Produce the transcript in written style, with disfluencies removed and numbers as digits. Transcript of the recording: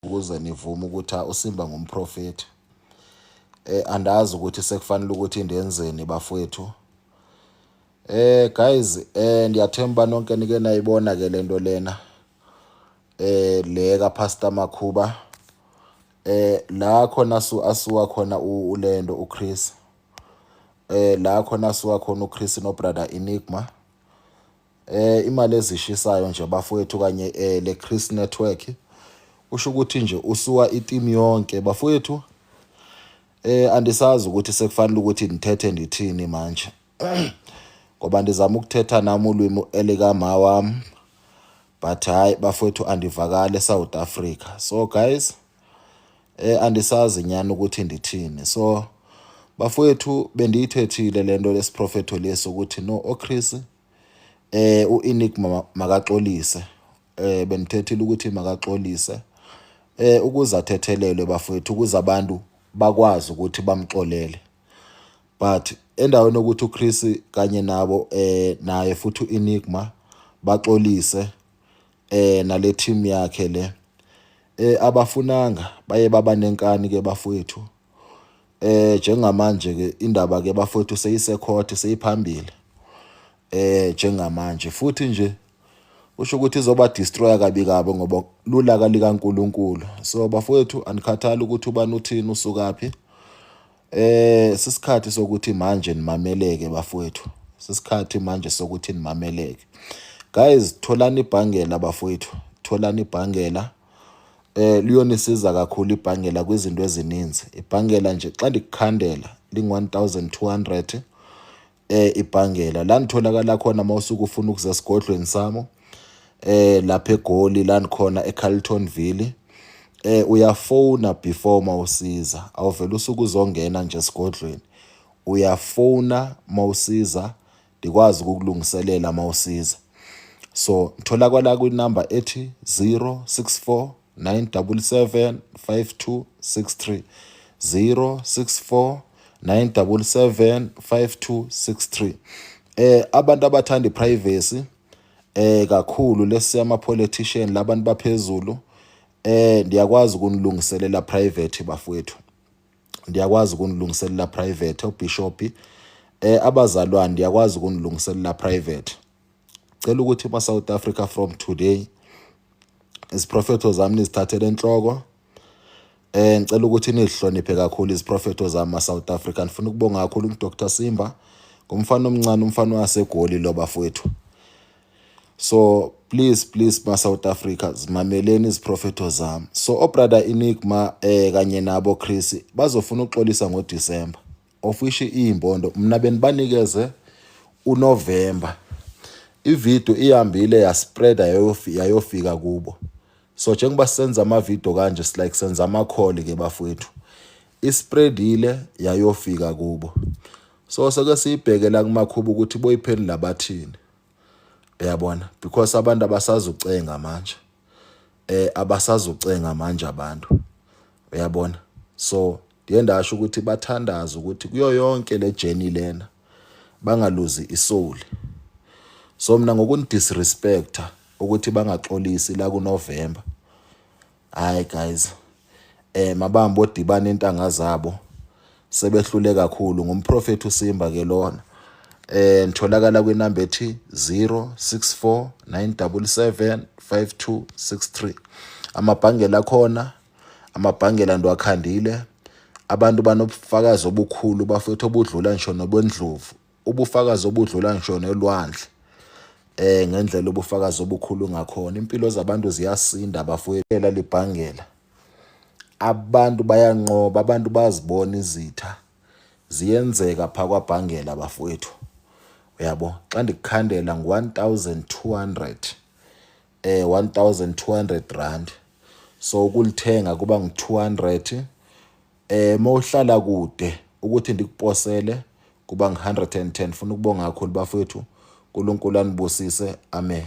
Ukuze nivume ukuthi uSimba ngumprofeti. Andazi ukuthi sekufanele ukuthi ndenzeni bafowethu. Guys, ndiyathemba nonke nike nayibona ke lento lena. Le ka Pastor Makhuba. La khona su asuka khona ulendo uChris. La khona asuka khona uChris no brother Enigma. Imali ezishisayo nje bafowethu kanye le Chris Network usho ukuthi nje usuka iteam yonke bafowethu. Andisazi ukuthi sekufanele ukuthi ndithethe ndithini manje ngoba ndizama ukuthetha nami ulwimi elikama wami, but hayi bafowethu, andivakali eSouth Africa. So guys, andisazi nyani ukuthi ndithini. So bafowethu, bendiyithethile lento lesiprofetho lesi ukuthi no oChris, uEnigma makaxolise. Benithethile ukuthi makaxolise ukuze athethelelwe bafowethu, ukuze abantu bakwazi ukuthi bamxolele. But endaweni yokuthi uChris kanye nabo naye futhi uEnigma baxolise nale team yakhe le, abafunanga, baye baba nenkani ke bafowethu. Njengamanje ke indaba ke bafowethu seyisecourt, seyiphambili njengamanje, futhi nje usho ukuthi izoba destroy kabi kabi ngoba lulaka likaNkuluNkulu. So bafowethu, anikhathali ukuthi ubani uthini, usukaphi. Sisikhathi sokuthi manje nimameleke bafowethu, sisikhathi manje sokuthi nimameleke. Guys, tholani ibhangela bafowethu, tholani ibhangela. Liyonisiza kakhulu ibhangela kwizinto ezininzi. Ibhangela nje xa ndikukhandela ling-1200. Ibhangela la nitholakala khona mawusuke ufuna ukuza esigodlweni sami lapha eGoli, la nikhona eCarltonville. Uyafona before mawusiza, awuvela usuke uzongena nje esigodlweni. Uyafona mawusiza, ndikwazi ukukulungiselela mawusiza. So tholakala kwinamba ethi 064 977 5263, 064 977 5263. Abantu abathanda iprivacy kakhulu lesi ama politician, labantu baphezulu, ndiyakwazi ukunilungiselela private bafowethu, ndiyakwazi ukunilungiselela private. Obishop, abazalwane, ndiyakwazi ukunilungiselela private. Cela ukuthi ma South Africa, from today iziprofetho zami nizithathele enhloko. Ngicela ukuthi nizihloniphe kakhulu iziprofetho zami ma South Africa. Ngifuna ukubonga kakhulu uDr Simba, ngumfana omncane, umfana waseGoli lo bafowethu. So please, please, ma South Africa, zimameleni iziprofetho zami. So obrother Enigma kanye nabo Chris bazofuna ukuxolisa ngoDecember, of which iyimbondo mina benibanikeze uNovember. Ivideo ihambile yaspreada yayofika kubo. So njengoba senza ama video kanje, like senza ama call ke bafowethu, ispreadile yayofika kubo. So seke siyibheke la kuMakhuba ukuthi boyiphendula bathini, uyabona, because abantu abasazucenga manje, abasazucenga manje abantu, uyabona. So ndiye ndasho ukuthi bathandaza ukuthi kuyo yonke le journey lena bangaluzi isoul. So mina ngokunidisrespecta ukuthi bangaxolisi la kuNovember, hayi guys, mabambo odibana intanga zabo sebehlule kakhulu. Ngumprofeti uSimba ke lona. Nitholakala kwinamba ethi 064 977 5263. Amabhangela akhona, amabhangela ndiwakhandile. Abantu banobufakazi obukhulu bafethu, obudlula ngisho nobendlovu, ubufakazi obudlula ngisho nelwandle ngendlela ubufakazi obukhulu ngakhona. Impilo zabantu ziyasinda bafowethu libhangela. Abantu bayanqoba, abantu bazibona izitha ziyenzeka pha kwabhangela bafowethu, uyabo. Xa ndikukhandela ngu-1200, R1200. So ukulithenga kuba ngu-200. Mawuhlala kude, ukuthi ndikuposele kuba ngu-110. Funa ukubonga kakhulu bafowethu, uNkulunkulu anibusise, amen.